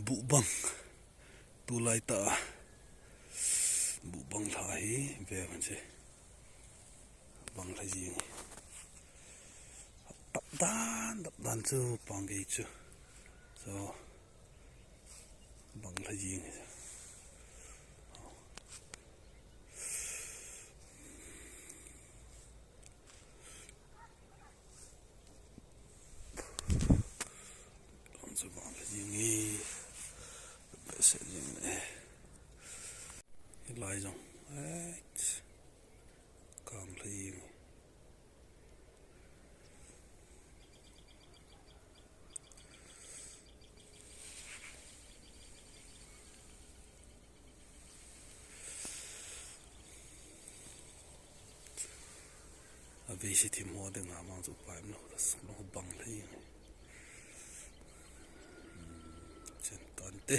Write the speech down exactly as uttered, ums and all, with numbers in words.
Buhbang. Tulai ta. Buhbang lha hi ve kan se. Bang lha jing. Dap dan, dap dan chu pang gei chu. So, bang lha jing. Ang chu bang lha jing e. Behseh jing e. Hilai jong. Eit. Kang lha jing e. A vei si thim ho ding a mang chu pai lo, lo bang lha jing e. Chen tan te.